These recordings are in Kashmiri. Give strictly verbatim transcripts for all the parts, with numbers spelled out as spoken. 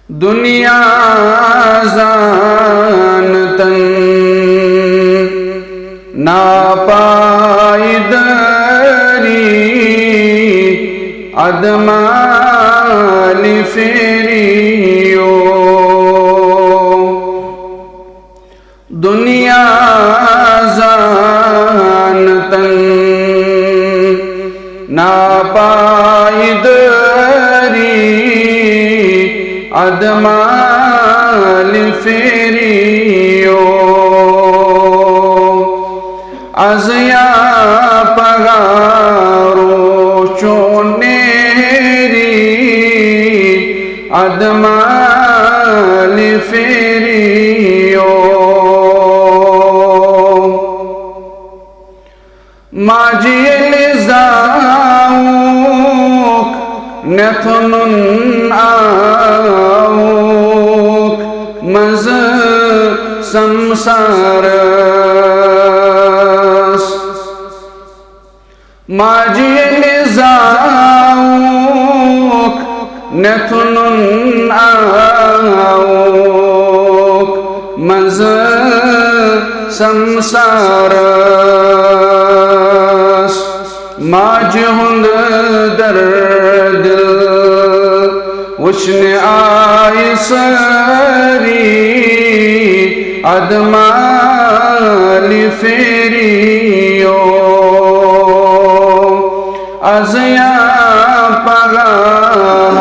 دنیا زانتن ناپائیداری، ادمال فیریو۔ دنیا زانتن ناپائیداری، ادمال فیریو۔ از یا پگاہ روچو نیری، ادمال فیریو۔ ماجہِ ییٚلہِ زاوُکھ نٮ۪تھنُن آوُکھ منٛزٕ سمسارس۔ ماجہِ ییٚلہِ زاوُکھ نٮ۪تھنُن آوُکھ منٛزٕ سمسارس۔ ماجہِ ہُنٛد درد دِل وٕچھنہِ آیہِ سٲری، ادمال فیریو۔ از یا پگاہ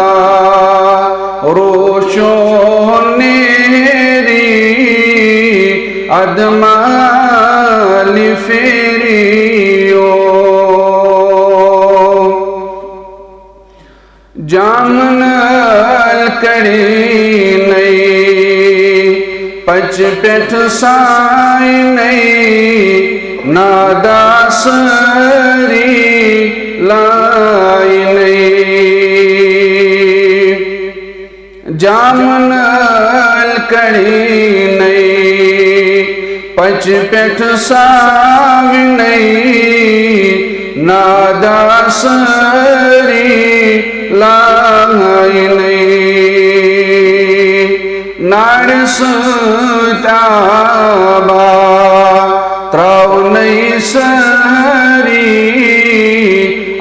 روچو نیری، ادمال فیریو۔ جامن الکڑی نئی، پچ پٹھ سائی نئی، نادا سری لائی نئی۔ جامن الکڑی نئی، پچ پٹھ ساوی نئی، نادا سری لائی نئی۔ ناڑ سۭتۍ آبا تراو نئی سری،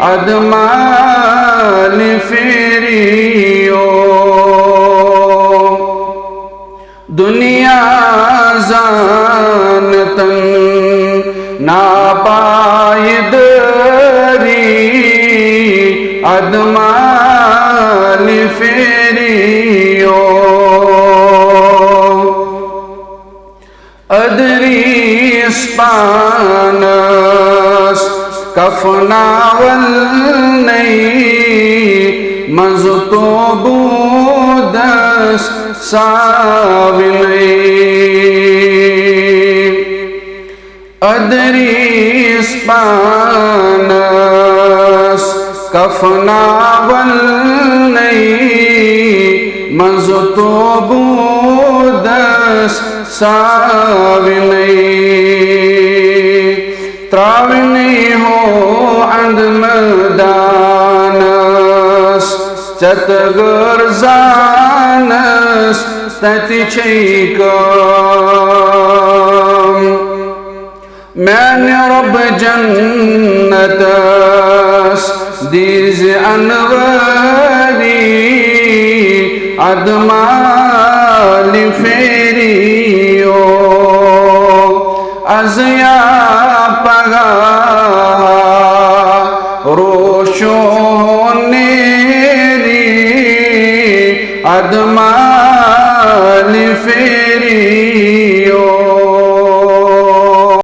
ادمال فیریو۔ دنیا زانتن ناپائیداری، ادمال فیریو۔ ادریس پانس کفناول نئی، منٛزٕ توبودس ساوِ نئی۔ ادریس پانس کفناول نئی، منٛزٕ توبودس ساوِ نئی۔ تراونی ہو اند میدانس، ژت غٲر زانس تتہِ چھے کٲم۔ میانہِ رۄب جنتس دیٖزِ انوٲری، ادمال فیریو۔ از یا پگاہ روشو نیری، ادمال فیریو۔